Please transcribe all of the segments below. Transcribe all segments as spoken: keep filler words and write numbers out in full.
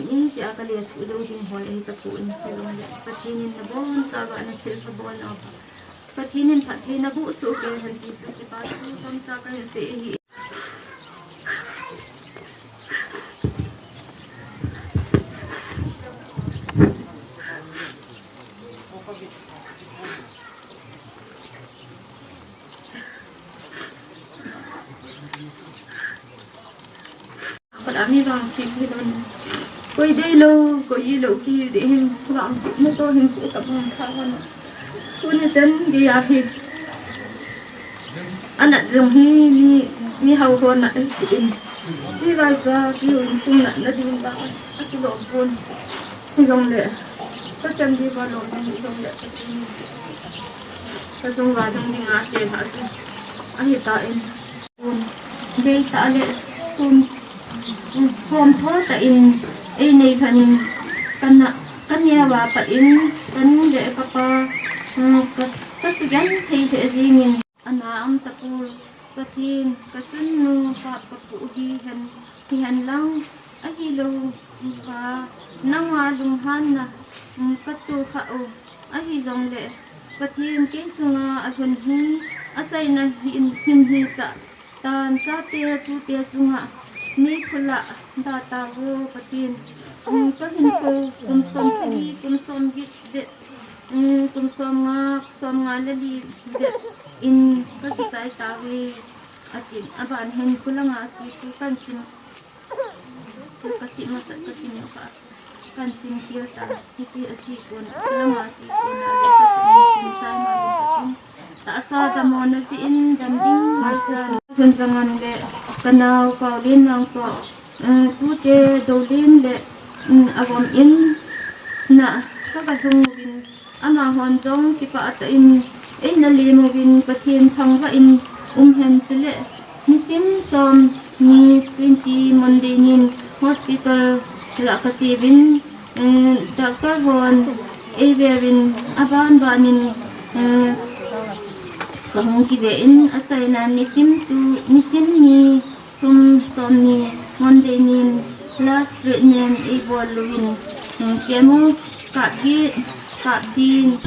In tia ka le chu dou ding hoi ahi tapon, hijongle Pathen in nabon chauva nathilpha bolna uva Pathen in phattheina boh soh kei hen ti chu kipa thu tamtah kahin sei ahi. Khat a mi vang sih hi don. Koi dei lou, koi i lou ki dei hin vang sih na to hin ku ta bang tha hon. Tuni chan gei a hi. Anat jong hi mi, mi hao hon nat ahi in. Hi lai ka ki un kum nat na ding ba. A ki lom pon. Hijongle. Ka chan gei ba lom na hijongle. Ka jong ba jong ding a se ha chu. Ahi ta in. Dei tah le sum, um, khom tho tah in ei nei lhon in ka na, ka neo a pat in ka nu le ka pa, um, ka, ka sugenthei lheh jing in. Ana um tapon Pathen ka chunnu pap ka pu hi hen, hi hen lang ahilou kha nanga lunghanna, um, ka to kha u. Ahijongle Pathen kei chunga alhun hi achaina hin, hin hisah tan chate tute chunga meikhu lah da tauvo Pathen. Um, ka hinkho kum som sagi, kum som get vet, um, kum som nga, som nga le li vet in ka kichai tauve. Atin, aban hin khulanga chi tu kan sim. Ka sim masa, ka sim kha. Kan sim kil ta. Hiti a chi kon, khulanga chi kon a le ka sim sai ma le ka sim. Tahsa damona ti in dam ding mai chan. Hun jangan le ka nao Paulin nang to. Um, tute Dolin le, um, avom in na ka ka dung uvin. Amahon jong kipah tah in eina lem uvin Pathen thangvah in um hen chule nisim som ni twenty Monday nin hospital lah ka che uvin, eh, doctor hon ei ve uvin aban ban in, eh, ka hung kive in achaina nisim tu, nisim ni Kum som ni Monday nin last treatment ei bol uvin, chemo kap ding, kap ding.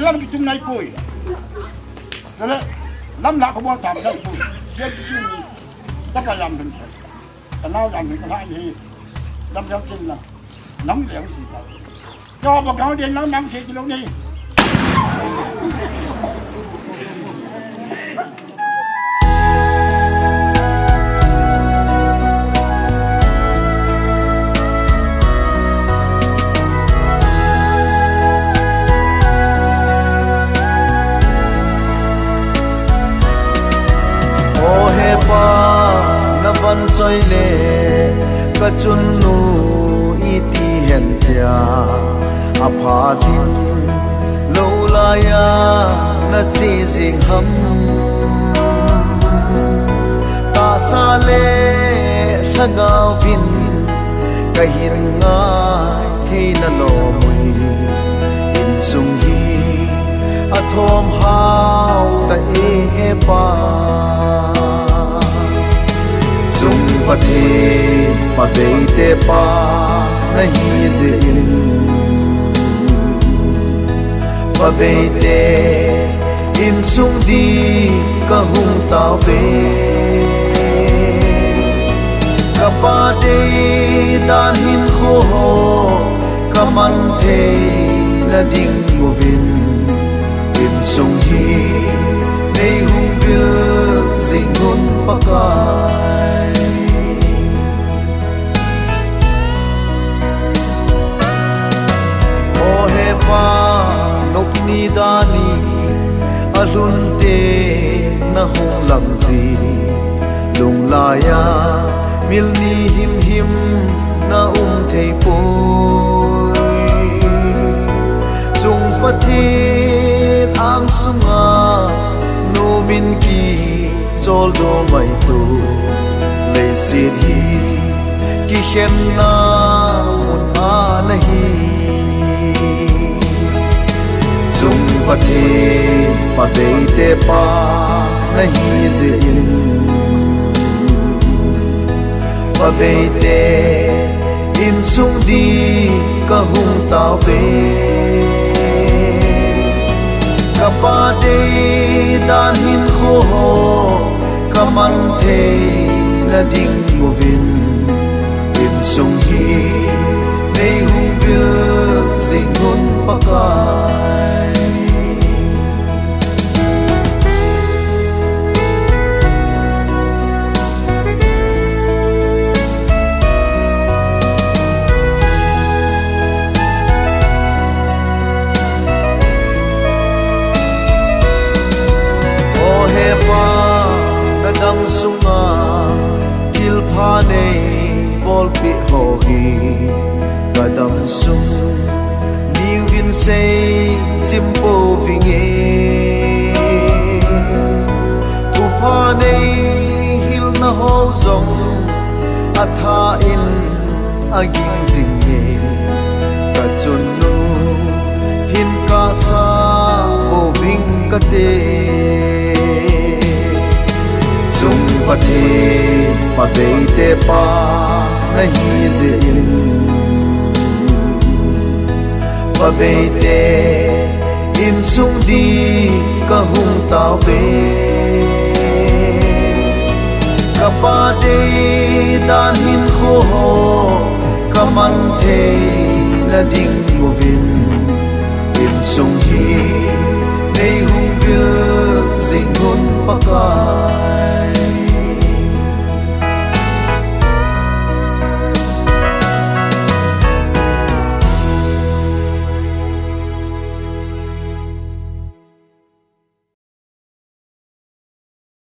Lam kichung nai poi. Chule, lam la ko bol tam nai poi. Ye kichung ni. Tapa jam dun. Tanao jam dun ka la hi. Lam jam kin na. Nang le ang si ta. Cho ba kang den nang nang se kilo ni. O he Pa, na van choi le ka chunnu iti hen tia, a pha din lo laiya na che jing ham. Tahsa le lhagao vin ka hin ngai thei na lom u hi, insung hi a thom hao ta e he Pa. Chung Pathen, Pa Beite Pa na hi jeh in, Pa Beite insung di ka hung tao ve. Ka pa dei dan hinkho ho ka man thei na ding uvin, insung hi nei hung vil jing un Pakai. O he Pa, nop ni dan in a lhun te na hung lang jing, lung laiya mil ni himhim na um thei poi. Chung Pathen angsunga nom in ki chol do mai tu, leiset hi kikhenna mun a na hi. Chung Pathen, Pa Beite Pa na hi jeh in, Pa Beite insung di ka hung tao ve. Ka pa dei dan hinkho ho ka man thei na ding uvin, insung hi nei hung vil jing un Pakai. O he Pa, na gam sunga thilpha nei bolpeh ho hi ka dam sung ning vin sei chim pou vinge. Thupha nei hilna ho jong a tha in a ging jing e. Ka chunnu hin ka sa pou ving ka te. Chung Pathen, Pa Beite Pa na hi jeh in, Pa Beite insung di ka hung tao ve. Ka pa dei dan hinkho ho ka man thei na ding uvin, insung hi nei hung vil jing un Pakai.